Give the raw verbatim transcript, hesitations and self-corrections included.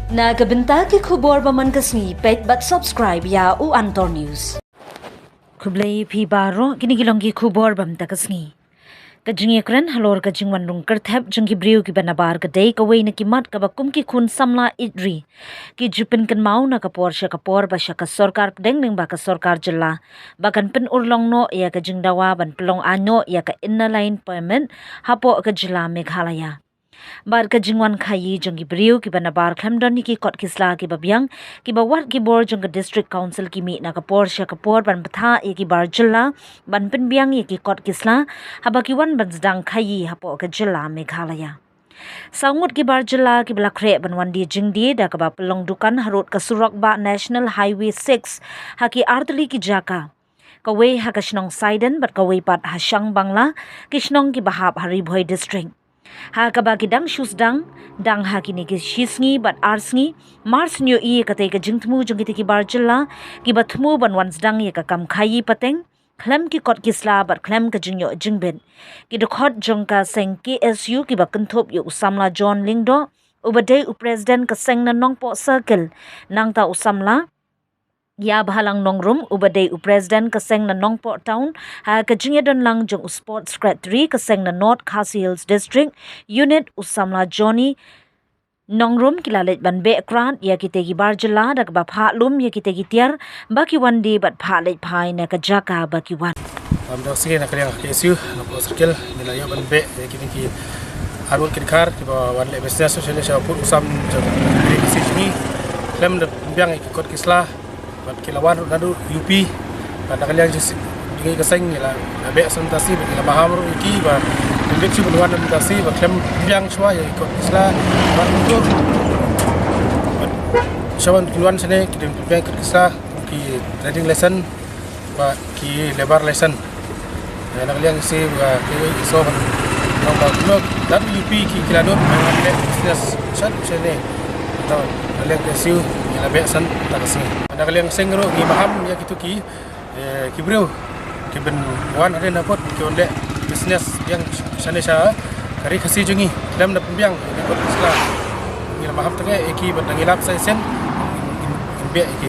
Na ka bynta ki khubor ba man ka sngi, peit bad subscribe ïa u Antor News. Khublei phi baroh, kine ki long ki khubor ba man ka sngi. Ka jingïakren halor ka jingwan rung kyrthep jong ki briew kiba nabar ka dei kawei na ki mat kaba kum ki khun samla ïeit ri ki ju pynkynmaw na ka por sha ka por ba sha ka sorkar pdeng lyngba ka sorkar jylla ba kan pynurlong noh ïa ka jingdawa ban pynlong aiñ noh ïa ka Inner Line Permit hapoh ka jylla Meghalaya. Bad ka jingwan khaii jong ki briew kiba nabar khlem don ïa ki kot ki sla kiba biang, kiba wad ki bor jong ka District Council ki mih na ka por sha ka por ban bthah ïa ki bar jylla ban pynbiang ïa ki kot ki sla haba ki wan ban sdang khaii hapoh ka jylla Meghalaya. Saw ngut ki bar jylla kiba la khreh ban wan die jingdie da kaba pynlong dukan harud ka surok bah National Highway six ha ki artylli ki jaka, kawei ha ka shnong Saiden bad kawei pat ha Shangbangla, ki shnong kiba hap ha Ri Bhoi District. Ha kaba ki dang shu sdang, dang ha kine ki shi sngi bad ar sngi, mar shu ïohi ïa katei ka jingthmu jong kitei ki bar jylla kiba thmu ban wan sdang ïa ka kam khaii pateng khlem ki kot ki sla bad khlem ka jingïoh jingbit. Ki dkhot jong ka seng K S U kiba kynthup ïa u samla John Lyngdoh uba dei u president ka seng na Nongpoh Circle, nangta u samla Ïabhalang Nongrum uba dei u president ka seng na Nongpoh Town, ha ka jingïadonlang jong u sports secretary ka seng na North Khasi Hills District Unit u samla Johnny Nongrum, ki la leit ban beh krad ïa kitei ki bar jylla da kaba phah lum ïa kitei ki tiar ba ki wan die bad phah leit phai na ka jaka ba ki wan. Lam da sini na ka liang K S U na Nongpoh Circle, ngi la ïoh ban beh ïa kine ki arngut ki dkhar kiba wan leh business sha ne sha pud u sam jong ka K S U jong ngi, khlem da pynbiang ïa ki kot ki sla. Bad ki la wan ruh naduh U P, bad na ka liang jong ngi ka seng ngi la beh san mynta shi, bad ngi la maham ruh ïa ki ba kin bit shuh ban wan mynta shi ba khlem biang shuwa ïa ki kot ki sla. Bad ruh shuwa ban kin wan shane ki dei biang kot ki sla, ki trading license bad ki labour license. Ïa, na ka liang shi ba ki so ban nong ba nong da U P ki, ki la dot ban leh business sha shane. Tang na ka liang K S U ngi la beh san ta ka sngi. Na ka liang seng ruh ngi maham ïa kitu ki, eh, ki briew kiban wan hadien hapdeng ki wan leh business biang shane sha ka Ri Khasi jong ngi, khlem da pynbiang ïa ki kot ki sla. Ngi la maham tang ïa ki bad ngi lap sa shisien ngi beh ïa ki.